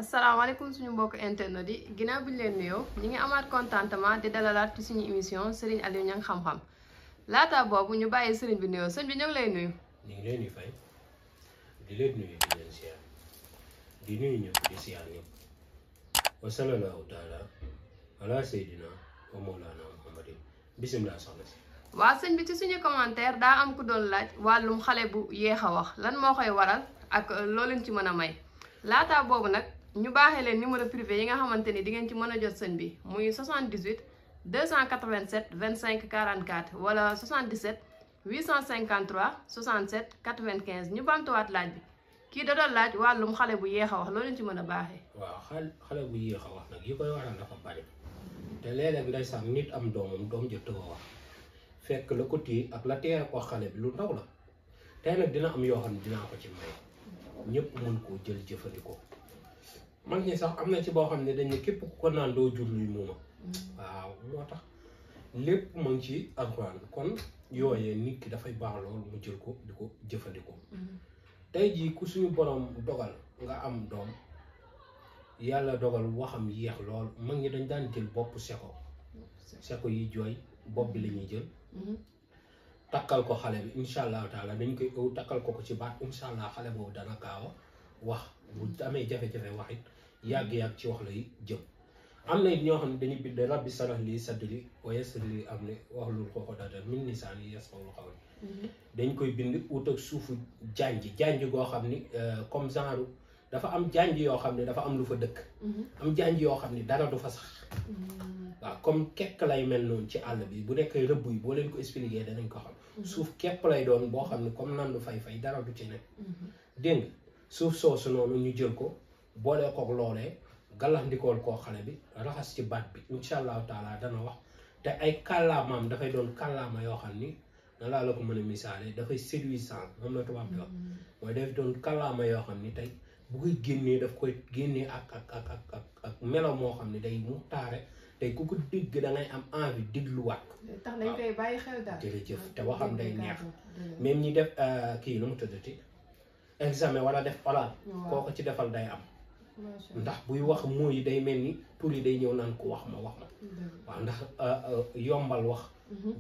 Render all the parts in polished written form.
asalaamaaleykum suñu mbokk internet yi ginnaaw bi ñu leen nuyoo ñi ngi amaat contentement di dalalaat ci suñu émission Serigne Aliou Niang xam-xam laata boobu ñu bàyyi Serigne bi nuyoo sëñ bi ñu ngi lay nuyu. ñu ngi leen di fay di leen nuyu di leen siyaar di nuyu ñëpp di siyaar ñëpp wa sallallahu taala ala seydina wa mawlana muhammadin bisimilah soxna si. waa sëñ bi ci suñu commentaire daa am ku doon laaj wàllum xale bu yéex a wax lan moo koy waral ak loo leen ci mën a may laata boobu nag ñu baaxee leen numéro privé yi nga xamante ni di ngeen ci mën a jot sëñ bi muy 78 287 25 44 wala 77 853 67 95 ñu bamtuwaat laaj bi kii da doon laaj wàllum xale bu yéex a wax loolu leen ci mën a baaxee. waaw xale bu yéex a wax nag yi koy waral dafa bari te léeg-léeg ndeysaan nit am doomam doom ja tëw a wax fekk la ko téye ak la teel ko xale bi lu ndaw la tey nag dina am yoo xam ne dinaa ko ci may ñëpp mën koo jël jëfandikoo. mag ñi sax am na ci boo xam ne dañ ne képp ku ko naan doo jur luy muuma waaw moo tax lépp mu ngi ci alxuraan kon yooyee nit ki dafay baax loolu mu jël ko di ko jëfandikoo. tey jii ku suñu borom dogal nga am doom yàlla dogal waxam yéex lool mag ñi dañ daan jël bopp seko yi jooy bopp bi la ñuy jël takkal ko xale bi incha allahu taala dañ koy ëw takkal ko ci baat incha allah xale boobu dana gaaw a wax bu amee jafe-jafe wax it yàgg-yàgg ci wax lay jëm. am na it ñoo xam ne dañuy bind rabbi sarax lii sadri wa yassir lii amri wahlul uqdatan min lisaani yafqahu qawli dañ koy bind ut ak suufu janj goo xam ni comme genre dafa am janj yoo xam ne dafa am lu fa dëkk. am janj yoo xam ne dara du fa sax. waaw comme kekk lay mel noonu ci àll bi bu nekkee rëbb yi boo leen ko expliqué danañ ko xam. suuf kepp lay doon boo xam ne comme nan du fay dara du ci nekk. dégg nga suuf soosu noonu ñu jël ko boolee kook loolee gàllandikool koo xale bi raxas ci baat bi incha allahu taala dana wax te ay kàllaamaam dafay doon kàllaama yoo xam ni na laa la ko mën a misaale dafay séduisant moom la tubaab di wax mooy dafay doon kàllaama yoo xam ni tey bu koy génnee daf koy génnee ak melo moo xam ne day mu taare tey ku ko dégg da ngay am envie dégluwaat ko. tax dañ koy bàyyi xel daal. jërëjëf te waxam day neex même ñi def kii nu mu tuddati examen wala def oral koo ko ci defal day am ndax buy wax mooy day mel ni tur yi day ñëw naan ko wax ma waaw ndax yombal wax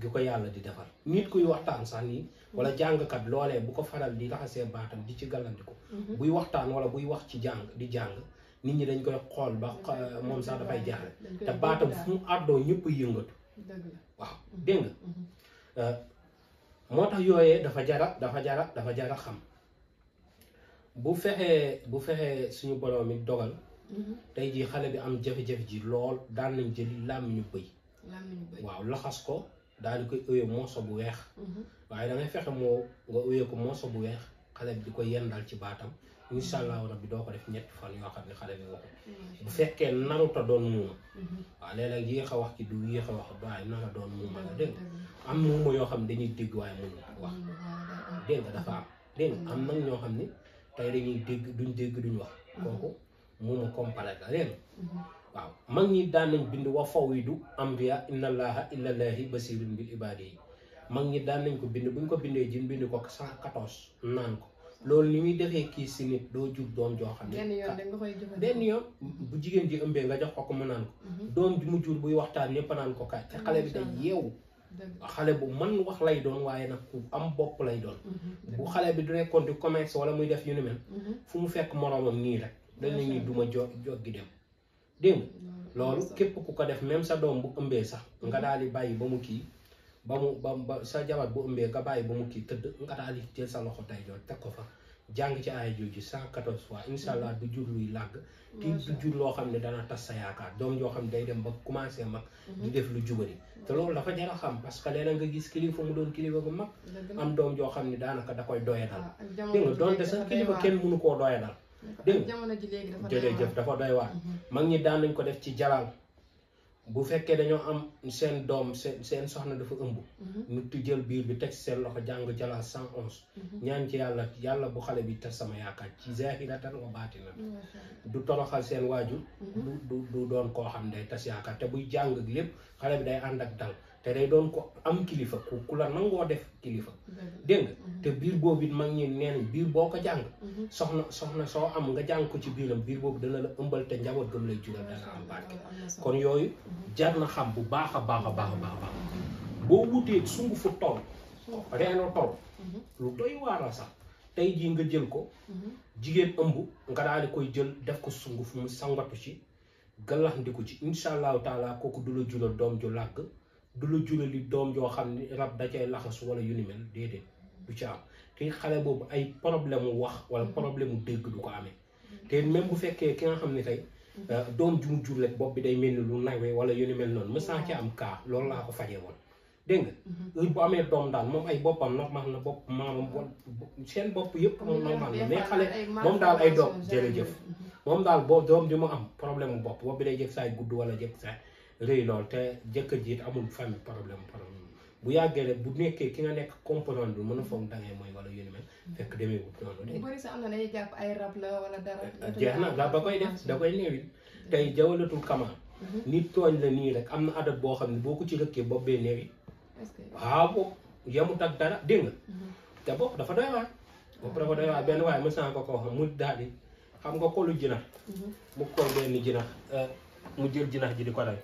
gi ko yàlla di defal nit kuy waxtaan sax nii wala jàngkat loolee bu ko faral di raxasee baatam di ci gàllandiku buy waxtaan wala buy wax ci jàng nit ñi dañ koy xool ba moom sax dafay jaaxle te baatam fu mu àddoo ñëpp yëngatu waaw dégg nga moo tax yooyee dafa jara xam bu fexee suñu borom mi dogal tey jii xale bi am jafe-jafe ji lool daan nañ jëli làmmiñu bëy waaw laxas ko daal di koy ëyee mooso bu weex waaye da ngay fexe nga ëyee ko mooso bu weex xale bi di ko yendal ci baatam incha allahu rabbi doo ko def ñetti fan yoo xam ne xale bi waxu bu fekkee naruta doon muuma waaw léeg-léeg yéex a wax ci du yéex a wax waaye nara doon muuma la dégg nga am muuma yoo xam ne dañuy dégg waaye mënu wax dégg nga dafa am dégg nga am nag ñoo xam ne tey dañuy dégg duñ wax kooku muuma complet la dégg nga waaw mag ñi daan nañ bind wa fawwidu amriya inna allaha illallahi basirun bil ibadi yi mag ñi daan nañ ko bind buñ ko bindee jin bind ko 114 naan ko loolu ni muy defee kii si nit doo jur doom joo xam ne benn yoon bu jigéen ji ëmbee nga jox ko mu naan ko doom ji mu jur buy waxtaan ñëpp naan ko kaay te xale bi day yeewu xale bu man wax lay doon waaye nag ku am bopp lay doon bu xale bi du nekkoon di commerce wala muy def yu ni mel fu mu fekk moroomam nii rek dañ la ñuy duma joggi dem dégg nga loolu képp ku ko def même sa doom bu ëmbee sax nga daal di bàyyi ba mu kii ba sa jabar bu ëmbee nga bàyyi ba mu kii tëdd nga daal di jël sa loxo tay joor teg ko fa jàng ci aaya jooju 114 fois incha allah du jur luy làgg ti du jur loo xam ne dana tas sa yaakaar doom yoo xam ne day dem ba commencé mag di def lu jubari te loolu dafa jar a xam parce que léeg-léeg nga gis kilifa mu doon kilifa gu mag am doom joo xam ne daanaka da koy doyadal dégg nga doonte sax kilifa kenn mënu koo doyadal dégg nga jërëjëf dafa doy waar mag ñi daan nañ ko def ci jalal bu fekkee dañoo am seen doom seen soxna dafa ëmb nit jël biir bi teg seen loxo jàng jalal 111 ñaan ci yàlla bu xale bi tas sama yaakaar ci zahiratan wa baatinatan du toroxal seen waajur du doon koo xam day tas yaakaar te buy jàng lépp xale bi day ànd ak dal te day doon ko am kilifa ku la nangoo def kilifa dégg nga te biir boobu it mag ñi nee nañ biir boo ko jàng soxna soo am nga jàng ko ci biiram biir boobu dana la ëmbal te njaboot gëm lay jural dana am barke kon yooyu jar na xam bu baax a baax a baax a baax boo wutee sungufu tool reeno tool lu doy waar la sax tey jii nga jël ko jigéen ëmb nga daal di koy jël def ko sunguf mu sangatu ci galax ndiku ci incha allahu taala kooku du la jural doom ju làgg du la jurali doom joo xam ni rab da cay laxasu wala yu ni mel déedéet du ci am te xale boobu ay problème mu wax wala problème mu dégg du ko amee te même bu fekkee ki nga xam ne tey doom ju mu jur rek bopp bi day mel ni lu nawee wala yu ni mel noonu mës naa ci am cas loolu laa ko fajee woon dégg nga heure bu amee doom daal moom ay boppam normal na bopp maamam seen bopp yëpp moom normal na mais xale moom daal ay doom jërëjëf moom daal boo doom ju mu am problème mu bopp bopp bi day jëkk saay gudd wala jëkk saay rëy lool te jëkkër ji it amul famille problème bu yàggee rek bu nekkee ki nga nekk comprendre mën a foog dangay mooy wala yu ni mel fekk demee wut noonu dégg bëri sax am na day jàpp ay rab la wala dara jeex na rab ba koy def da koy néewit tey jawalatul kamaan nit tooñ la nii rek am na adat boo xam ne boo ko ci rëkkee bopp bee néewi waaw boobu yemut ak dara dégg nga te bopp dafa doy waar bopp dafa doy waar benn waaye mës naa ko wax mu daal di xam nga kolu jinax mu kol benn jinax mu jël jinax ji di ko rey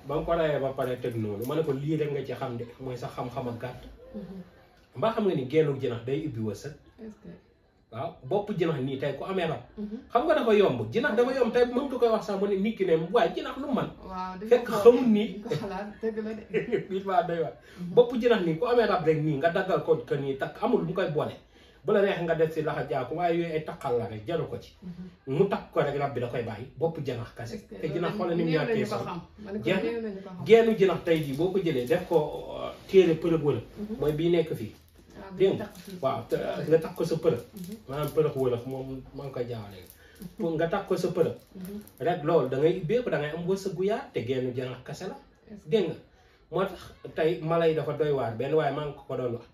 ba nga ko reyee ba pare teg noonu ma ne ko lii rek nga ci xam de mooy sax xam-xam ak gàtt mbaa xam nga ni génnu jinax day ubbi wërsëg waaw bopp jinax nii tey ku amee rab xam nga dafa yomb jinax dafa yomb tey mëntu koy wax sax mu ne nit ki ne waaye jinax lu man fekk xamul nii nit waa doy waar bopp jinax nii ku amee rab rek nii nga daggal ko que nii takk amul mu koy boole bu la neex nga def si laxa jaaku waaye yooyu ay takkal la rek jaru ko ci mu takk ko rek rab bi da koy bàyyi bopp jinax kase te jinax xoolal ni mu ñàkkee sax geenu jinax tey jii boo ko jëlee def ko téere përëg wala mooy bii nekk fii dégg nga waaw nga takk ko sa përëg maanaam përëg wala moom maa ngi koy jaawale pour nga takk ko sa përëg rek loolu da ngay ubbeeku da ngay am wërsëg gu yaatu te geenu jinax kase la dégg nga moo tax tey mala yi dafa doy waar benn waaye maa ngi ko doon wax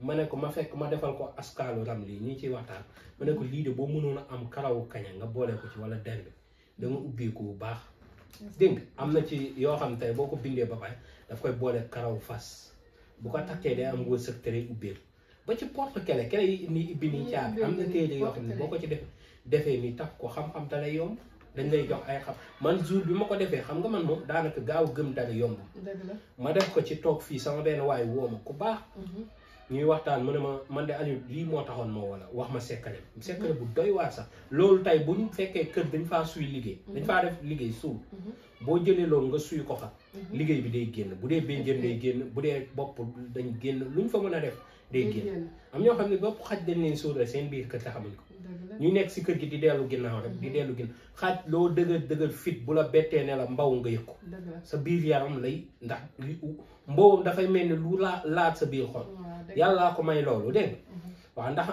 ma ne ko ma fekk ma defal ko askaalu ram lii ñii ciy waxtaan ma ne ko lii de boo mënoon a am karawu kaña nga boole ko ci wala der bi da nga ubbeeku bu baax dégg nga am na ci yoo xam tey boo ko bindee ba pare daf koy boole karawu fas bu ko takkee day am wërsëg te day ubbeeku ba ci porte kele yi nii ibbi nii caabi am na téere yoo xam ne boo ko ci defee nii tax ko xam-xam te lay yomb dañ lay jox ay xam man jour bi ma ko defee xam nga man moom daanaka gaaw gëm dara yomb ma def ko ci toog fii sama benn waay woo ma ku baax ñuy waxtaan mu ne ma man de Aliou lii moo taxoon ma wala wax ma secret bu doy waar sax loolu tey bu ñu fekkee kër dañ faa suy liggéey dañ faa def liggéey suul boo jëlee loolu nga suy ko fa liggéey bi day génn bu dee bénjën day génn bu dee bopp dañ génn lu ñu fa mën a def day génn am ñoo xam ne bopp xaj dañ leen suul rek seen biir kër te xamuñ ko ñu nekk si kër gi di dellu ginnaaw rek di dellu ginnaaw xaaj loo dëgër fit bu la bettee ne la mbaw nga yëg ko sa biir yaram lay ndax mbowam dafay mel ni lu laat sa biir xol yàllaa ko may loolu dégg nga waaw ndax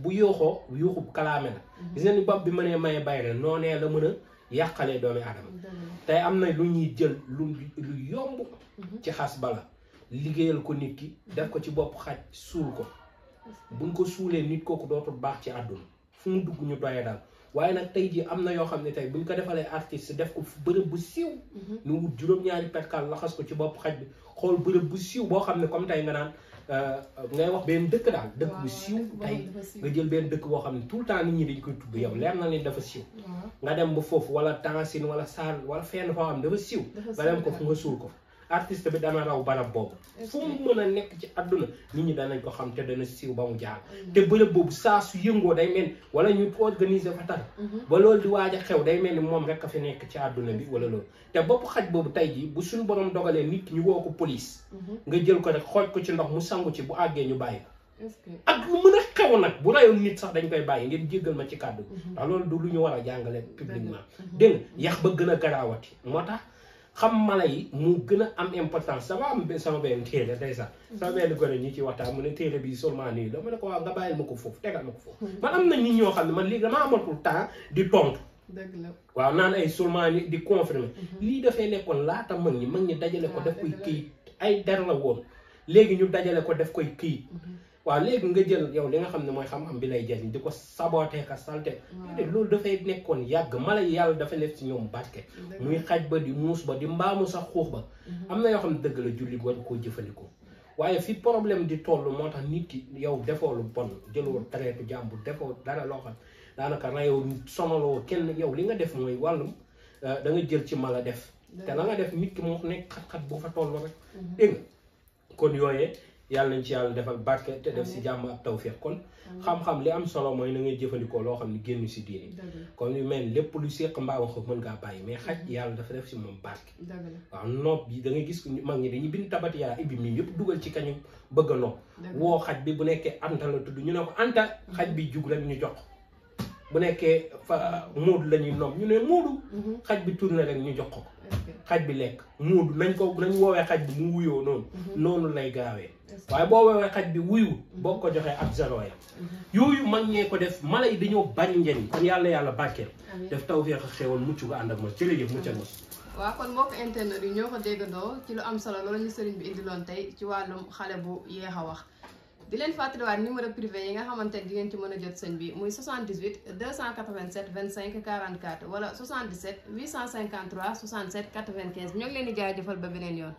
bu yooxoo yuuxub kalaame la gis nga ni bopp bi mënee maye bayre noonee la mën a yàqalee doomi aadama tey am na lu ñuy jël lu yomb ci xas bala liggéeyal ko nit ki def ko ci bopp xaj suul ko buñ ko suulee nit kooku dootul baax ci àdduna fu mu dugg ñu doyee daal waaye nag tey jii am na yoo xam ne tey buñ ko defalee artiste def ko bërëb bu siiw ñu wut juróom-ñaari perkal laxas ko ci bopp xaj bi xool bërëb bu siiw boo xam ne comme tey nga naan ngay wax benn dëkk daal dëkk bu siiw tey nga jël benn dëkk boo xam ne tout le temps nit ñi dañ koy tudd yow leer na leen dafa siiw nga dem ba foofu wala Tansine wala Sall wala fenn foo xam ne dafa siiw nga dem ko fu nga suul ko artiste bi dana raw barab boobu fu mu mën a nekk ci àdduna nit ñi danañ ko xam te dana siiw ba mu jaar te bërëb boobu saa su yëngoo day mel wala ñu organiser fa tar ba loolu di waaj a xew day mel ni moom rek a fi nekk ci àdduna bi wala loolu te bopp xaj boobu tey jii bu suñu borom dogalee nit ki ñu woo ko police nga jël ko rek xooj ko ci ndox mu sangu ci bu àggee ñu bàyyi ko ak lu mën a xew nag bu rayoon nit sax dañ koy bàyyi ngeen jéggal ma ci kàddu ndax loolu du lu ñu war a jàngale publiquement dégg nga yax ba gën a garaawati moo tax xam mala yi mu gën a am importance sama am sama benn téere day sax sama benn gone ñi ci waxtaan mu ne téere bi seulement nii la ma ne ko waaw nga bàyyil ma ko foofu tegal ma ko foofu man am na nit ñoo xam ne man léegi damaa amatul temps di tontu waaw naan ay seulement ni di confirmer lii dafay nekkoon laata mag ñi dajale ko def koy këyit ay der la woon léegi ñu dajale ko def koy këyit waaw léegi nga jël yow li nga xam ne mooy xam-xam bi lay jëriñ di ko saboté ka salte loolu dafay nekkoon yàgg mala yi yàlla dafa nekk ci ñoom barke muy xaj ba di muus ba di mbaamu sax xuux ba am na yoo xam ne dëgg la jullit war koo jëfandikoo waaye fi problème di toll moo tax nit ki yow defoo lu bon jëloo traite jàmbur defoo dara loo xam daanaka rayoo sonaloo kenn yow li nga def mooy wàllum da nga jël ci mala def te la nga def nit ki moo nekk xat-xat bu fa toll rek dégg nga kon yooyee yàlla nañ ci yàlla defal barke te def si jàmm ak tawfeex kon xam-xam li am solo mooy na ngay jëfandikoo loo xam ne génn si diini kon yu mel lépp lu séq mbaa wax mën ngaa bàyyi mais xaj yàlla dafa def si moom barke waaw nopp bi da ngay gis mag ñi dañuy bind tabat yaa ibbi mi yëpp dugal ci kañu bëgg a nopp woo xaj bi bu nekkee anta la tudd ñu ne ko anta xaj bi jug rek ñu jox bu nekkee fa móodu la ñuy nopp ñu ne móodu xaj bi tourné rek ñu jox ko xaj bi lekk móodu nañ woowee xaj bi mu wuyoo noonu lay gaawee waaye boo woowee xaj bi wuyu boo ko joxee ak zéro ya yooyu mag ñee ko def mala yi dañoo bañ njëriñ kon yàlla barkeel def tawfeex ak xéewal mucc ko ànd ak ma jërëjëf muccal ma waaw kon mbokk internet yi ñoo ko déggandoo ci lu am solo loolu ñu sëriñ bi indiloon tey ci wàllum xale bu yéex a wax di leen fàttaliwaat numéro privé yi nga xamante ne di ngeen ci mën a jot sëñ bi muy 78 287 25 44 wala 77 853 67 95 ñoo ngi leen di jaajëfal ba beneen yoon